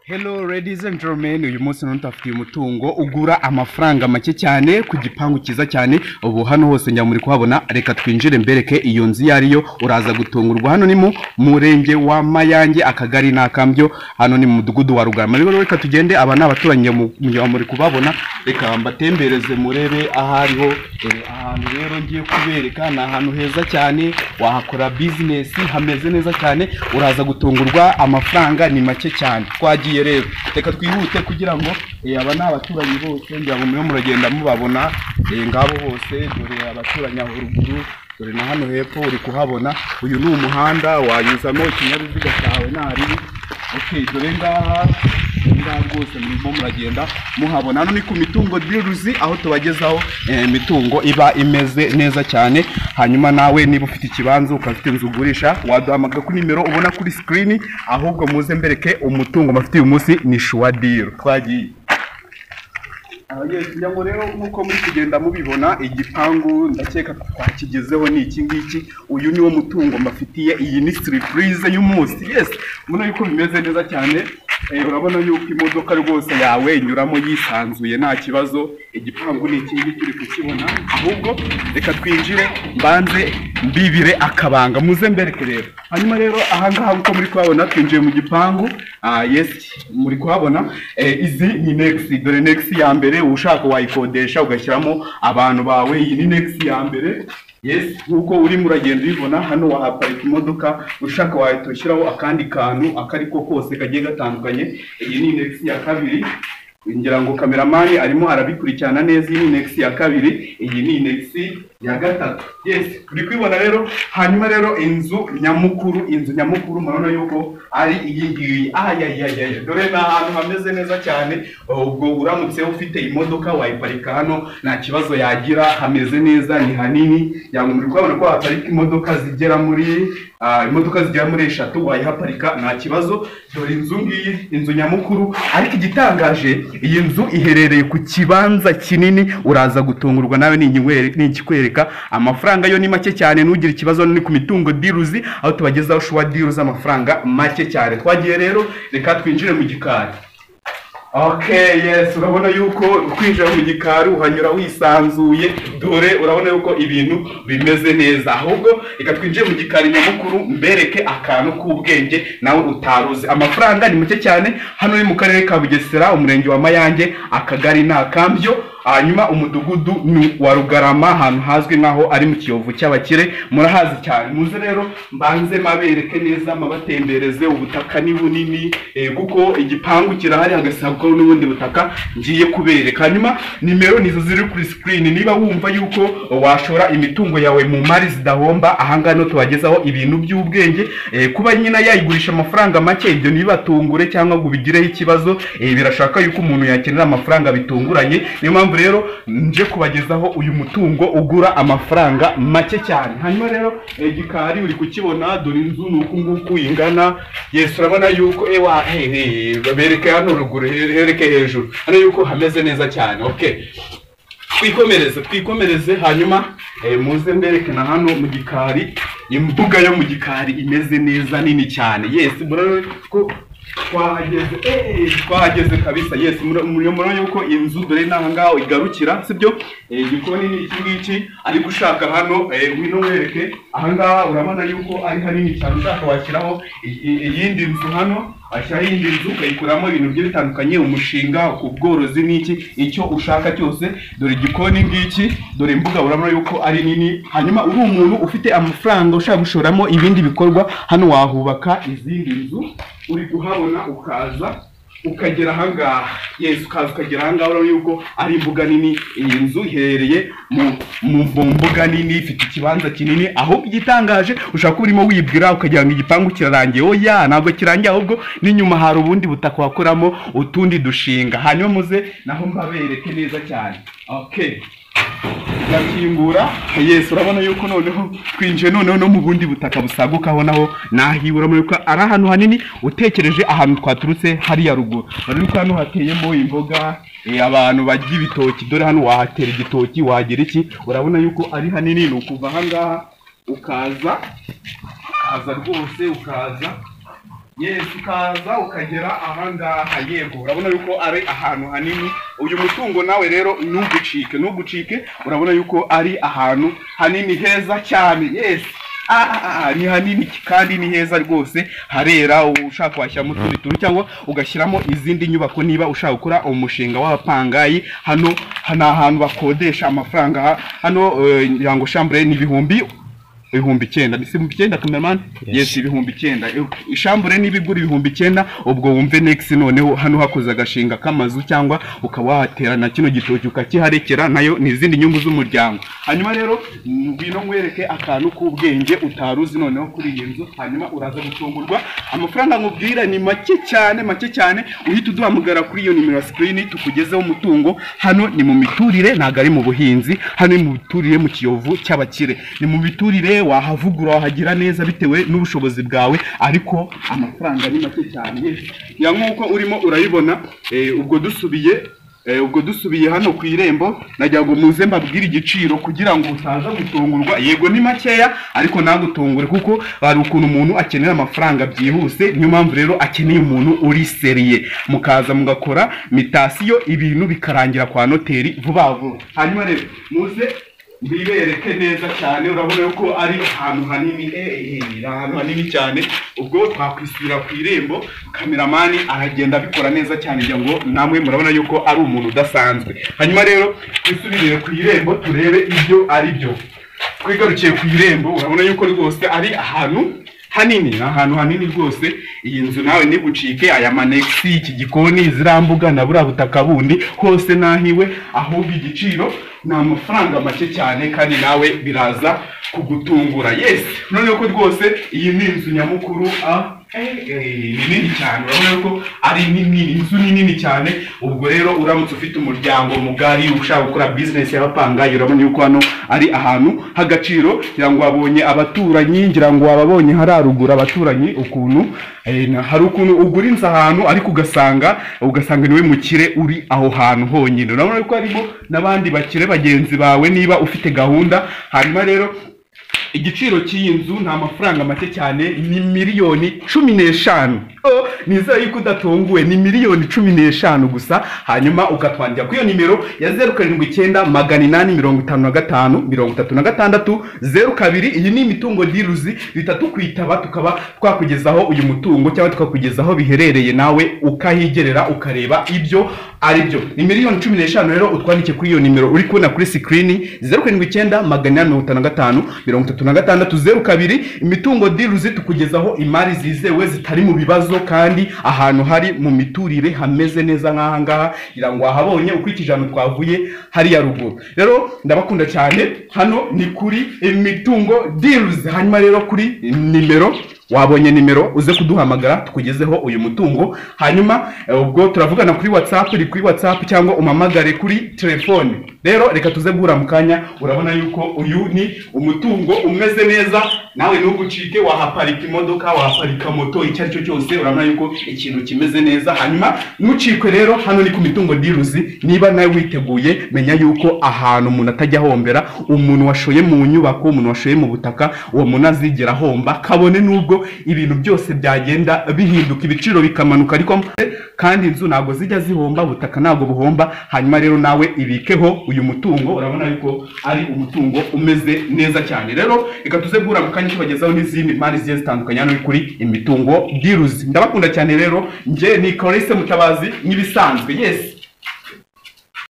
Hello ladies and gentlemen, uyu munsi none tafitiye umutungo ugura amafaranga make cyane ku gipangu cyiza cyane. Ubu hano hose njya muri kuhabona, reka twinjire mbereke iyo nzu iyo ariyo, uraza gutungurwa. Hano ni mu murenge wa Mayange, akagari ni Akambyo, hano ni mu mudugudu wa Rugarama. Rero reka tugende, aba ni abaturanyi njya muri kubabona, reka mbatembereze murebe aho ariho. Ahantu rero ngiye kubereka ni ahantu heza cyane, wahakora business, hameze neza cyane, uraza gutungurwa, amafaranga ni make cyane. Twagiye rero, reka twihute kugira ngo aba ni abaturanyi bose, ngira ngo murimo muragenda mubabona, ngabo bose, dore abaturanyi aho ruguru, dore na hano hepfo uri kuhabona. Uyu ni umuhanda wanyuzamo ikinyabiziga cyawe ntaribi. Okay, dore ngaha ngaha rwose murimo muragenda muhabona. Hano ni ku Mitungo Deals, aho tubagezaho imitungo iba imeze neza cyane. Hanyuma nawe niba ufite ikibanza ukaba ufite inzu ugurisha, waduhamagara kuri nimero ubona kuri screen. Ahubwo muze mbereke umutungo mbafitiye uyu munsi, ni sure deal. Twagiye. Yes, ngira ngo rero nk'uko muri kugenda mubibona, igipangu ndakeka twakigezeho ni iki ngiki. Uyu niwo mutungo mbafitiye, iyi ni surprise y'umunsi. Yes, ubona yuko bimeze neza cyane. Urabona yuko imodoka rwose yawe inyuramo yisanzuye nta kibazo. Igipangu ni iki ngiki uri kukibona. Ahubwo reka twinjire mbanze mbibire akabanga, muze mbereke rero. Hanyuma rero ahangaha uko muri kuhabona twinjiye mu gipangu. Yes, muri kuhabona, izi ni annexe. Dore annexe ya mbere, ushaka wayikodesha ugashyiramo abantu bawe. Iyi ni annexe ya mbere. Yes, nkuko urimo uragenda ubibona, hano wahaparika imodoka, ushaka wahita ushyiraho akandi kantu akariko kose kagiye gatandukanye. Iyi ni annexe ya kabiri, ngira ngo kameramani arimo arabikurikirana neza. Iyi ni annexe ya kabiri, iyi ni annexe ya gatatu. Yes, turi kwibona rero. Hanyuma rero inzu nyamukuru murabona yuko ari iyi ngiyi. Ayayayaya, dore ni ahantu hameze neza cyane. Ubwo uramutse ufite imodoka wayiparika hano nta kibazo yagira, hameze neza, ni hanini. Ngira ngo muri kubabona ko haparika imodoka zigera muri eshatu, wayihaparika nta kibazo. Dore inzu ngiyi, inzu nyamukuru. Ariko igitangaje, iyi nzu iherereye ku kibanza kinini, uraza gutungurwa nawe nikikwereka. Amafaranga yo ni make cyane, ntugire ikibazo. Ni ku Mitungo Deals, aho tubagezaho sure deals z'amafaranga make cyane. Twagiye rero, reka twinjire mu gikari. Okay, yes, urabona yuko kwinjira mu gikari uhanyura wisanzuye. Dore urabona yuko ibintu bimeze neza. Ahubwo reka twinjire mu gikari nyamukuru mbereke akantu k'ubwenge nawe utaruzi. Amafaranga ni make cyane. Hano ni mu karere ka Bugesera, umurenge wa Mayange, akagari ni Akambyo, hanyuma umudugudu ni wa Rugarama, ahantu hazwi nk'aho ari mu Kiyovu cy'abakire, murahazi cyane. Muze rero mbanze mabereke neza, mabatembereze. Ubutaka ni bunini, kuko igipangu kirahari, hagasagukaho n'ubundi butaka ngiye kubereka. Hanyuma nimero nizo ziri kuri screen, niba wumva yuko washora imitungo yawe mu mari zidahomba, ahangaha niho tubagezaho ibintu by'ubwenge. Kuba nyina yayigurisha amafaranga make, ibyo ntibatungure cyangwa ngo ubigireho ikibazo. Birashaka yuko umuntu yakenera amafaranga bitunguranye, niyo mpamvu rero nje kubagezaho uyu mutungo ugura amafaranga make cyane. Hanyuma rero igikari uri kukibona, dore inzu ni uku nguku ingana. Yes, urabona yuko ewa hey, bereke hano ruguru, hereke hejuru hano yuko hameze neza cyane. Okay, twikomereze, twikomereze. Hanyuma muze mbereke na hano mu gikari, imbuga yo mu gikari imeze neza, nini cyane. Yes, murabona ko twahageze, twahageze kabisa. Yes, murabona yuko inzu dore n'aha ngaho igarukira, sibyo? Igikoni ni iki ngiki, ariko ushaka hano, ngwino wereke aha ngaha, urabona yuko ari hanini cyane. Ushaka washyiraho iyindi nzu hano, washyiraho iyindi nzu ukayikuramo ibintu bigiye bitandukanye, umushinga, ubworozi n'iki, icyo ushaka cyose. Dore igikoni ngiki, dore imbuga, urabona yuko ari nini. Hanyuma uri umuntu ufite amafaranga ushaka gushoramo ibindi bikorwa, hano wahubaka izindi nzu. Uri kuhabona, ukaza ukagera ahangaha. Yes, ukaza ukagera ahangaha, urabona yuko ari imbuga nini. Iyi nzu iherereye mu mbuga nini, ifite ikibanza kinini. Aho igitangaje, ushobora kuba urimo wibwira ukagira ngo igipangu kirarangiye. Oya, ntabwo kirangiye, ahubwo n'inyuma hari ubundi butaka wakoramo utundi dushinga. Hanyuma muze naho mbabereke neza cyane. Okay, gakingura. Yes, urabona yuko noneho twinjiye noneho no mu bundi butaka busagukaho, naho nahiwe. Urabona yuko ari ahantu hanini, utekereje ahantu twaturutse hariya ruguru. Urabona yuko hano hateyemo imboga, abantu barya ibitoki. Dore hano wahatera igitoki, wagira iki. Urabona yuko ari hanini. Ni ukuva ahangaha ukaza, ukaza rwose, ukaza. Yes, ukaza ukagera ahangaha. Yego, urabona yuko ari ahantu hanini. Uyu mutungo nawe rero ntugucike, ntugucike. Urabona yuko ari ahantu hanini heza cyane. Yes, ni hanini kandi ni heza rwose, harera. Ushaka washyiramo utundi tuntu cyangwa ugashyiramo izindi nyubako niba ushaka gukora umushinga w'abapangayi. Hano ni ahantu bakodesha amafaranga. Hano ngira ngo chambre ni 9000, ni 9000, cameraman? Yes, 9000. Chambre niba igura 9000, ubwo wumve annexe. Noneho hano hakoze agashinga k'amazu, cyangwa ukaba wahatera na kino gitoki ukakiharekera, nayo ni izindi nyungu z'umuryango. Hanyuma rero ngwino nkwereke akantu k'ubwenge utaruzi noneho kuri iyi nzu, hanyuma uraza gutungurwa. Amafaranga nkubwira ni make cyane, make cyane. Uhita uduhamagara kuri iyo nimero ya screen tukugezeho umutungo. Hano ni mu miturire, ntabwo ari mu buhinzi. Hano ni mu miturire, mu Kiyovu cy'abakire. Ni mu miturire, wahavugura, wahagira neza bitewe n'ubushobozi bwawe, ariko amafaranga ni make cyane. Yes. Ya, nk'uko urimo urayibona, ubwo dusubiye hano ku irembo, nagira ngo muze mbabwire igiciro kugira ngo utaza gutungurwa. Yego, ni makeya, ariko ntagutungure, kuko hari ukuntu umuntu akenera amafaranga byihuse. Niyo mpamvu rero akeneye umuntu uri sérieux, mukaza mugakora mutation, ibintu bikarangira kwa noteri vuba vuba. Hanyuma rero muze mbibereke neza cyane. Urabona yuko ari ahantu hanini, ni ahantu hanini cyane. Ubwo twakwisubira ku irembo, cameraman aragenda abikora neza cyane, ngira ngo namwe murabona yuko ari umuntu udasanzwe. Hanyuma rero twisubirire ku irembo turebe ibyo ari byo. Twigarukiye ku irembo, urabona yuko rwose ari ahantu hanini, ni ahantu hanini rwose. Iyi nzu nawe ntigucike. Aya ma annexe, iki gikoni, ziriya mbuga na buriya butaka bundi hose nahiwe. Ahubwo igiciro ni amafaranga make cyane, kandi nawe biraza kugutungura. Yes, noneho ko rwose iyi ni inzu nyamukuru. Ni nini cyane, urabona ko ari nini, inzu ni nini cyane. Ubwo rero uramutse ufite umuryango mugari, ushaka gukora business y'abapangayi, urabona yuko hano ari ahantu h'agaciro. Ngira ngo wabonye abaturanyi, ngira ngo wababonye hari haruguru abaturanyi ukuntu hari ukuntu ugura inzu ahantu, ariko ugasanga niwe mukire uri aho hantu honyine. Urabona ko harimo n'abandi bakire bagenzi bawe niba ufite gahunda. Hanyuma rero igiciro cy'iyi nzu ni amafaranga make cyane, ni miliyoni 15. Oh, nizere yuko udatunguwe, ni miliyoni 15 gusa. Hanyuma ukatwandikira kuri iyo nimero ya 0798553602. Iyi ni Imitungo Deals, duhita tukwitaba tukaba twakugezaho uyu mutungo cyangwa tukakugezaho biherereye, nawe ukahigerera ukareba ibyo ari byo. Ni miliyoni 15. Rero utwandike kuri iyo nimero uri kubona kuri screen, 0798553602. Imitungo Deals, tukugezaho imari zizewe zitari mu bibazo, kandi ahantu hari mu miturire hameze neza nk'aha ngaha. Ngira ngo wahabonye ukurikije ahantu twavuye hariya ruguru. Rero ndabakunda cyane, hano ni kuri Imitungo Deals. Hanyuma rero kuri nimero wabonye, nimero uze kuduhamagara tukugezeho uyu mutungo. Hanyuma ubwo turavugana kuri WhatsApp, uri kuri WhatsApp cyangwa umpamagare kuri telefone. Rero reka tuze guhura mu kanya. Urabona yuko uyu ni umutungo umeze neza, nawe ntugucike. Wahaparika imodoka, wahaparika moto, icyo ari cyo cyose. Urabona yuko ikintu kimeze neza. Hanyuma ntucikwe rero, hano ni ku Mitungo Deals. Niba nawe witeguye, menya yuko ahantu umuntu atajya ahombera, umuntu washoye mu nyubako, umuntu washoye mu butaka, uwo muntu azigera ahomba, kabone n'ubwo ibintu byose byagenda bihinduka, ibiciro bikamanuka, ariko kandi inzu ntabwo zijya zihomba, ubutaka ntabwo buhomba. Hanyuma rero nawe ibikeho uyu mutungo, urabona yuko ari umutungo umeze neza cyane. Rero reka tuze guhura mu kanya tubagezaho n'izindi mari zigiye zitandukanye hano kuri Imitungo Deals. Ndabakunda cyane. Rero njye ni Clarisse Mutabazi nk'ibisanzwe. Yes.